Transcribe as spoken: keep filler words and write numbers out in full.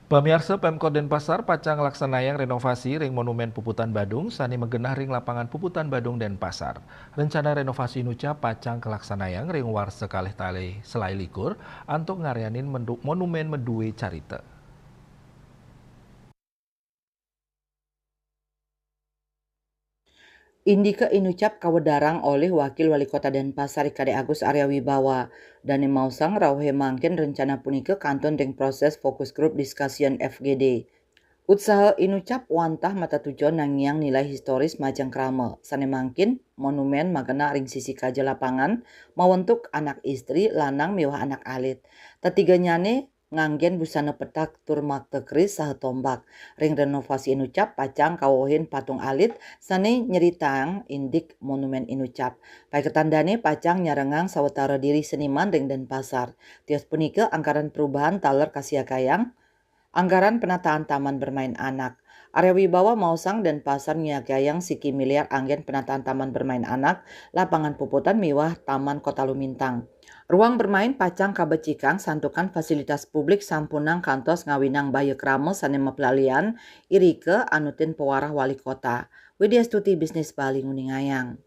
Pamiarsa, Pemkot Denpasar pacang nglaksanayang renovasi ring Monumen Puputan Badung sane magenah ring Lapangan Puputan Badung, Denpasar. Rencana renovasi inucap pacang kalaksanayang ring warsa kalih tali selai likur antuk ngaryanin mendu- monumen madue carita. Indika inucap kawedarang olih Wakil Wali Kota Denpasar, I K D Agus Arya Wibawa. Dane maosang rauhe mangkin rencana punika kantun ring proses focus group discussion F G D. Utsaha inucap wantah matatujon nangiang nilai historis majeng krama, sane mangkin monumen magenah ring sisi kaja lapangan mawentuk anak istri, lanang miwah anak alit. Tetigenyane nganggen busana petak tur makta keris saha tombak. Ring renovasi inucap pacang kawewehin patung alit sane nyeritaang indik monumen inucap. Paiketan dane pacang nyarengang sawatara diri seniman ring Denpasar. Tios punika anggaran perubahan taler kasiagayang anggaran penataan taman bermain anak. Arya Wibawa maosang Denpasar nyiagayang siki miliar anggen penataan taman bermain anak, lapangan puputan miwah Taman Kota Lumintang. Ruang bermain pacang kabecikang santukan fasilitas publik sampunang kantos ngawinang baya krama sane maplalian irika anutin pawarah Wali Kota. Widya Stuti, Bisnis Bali, nguningayang.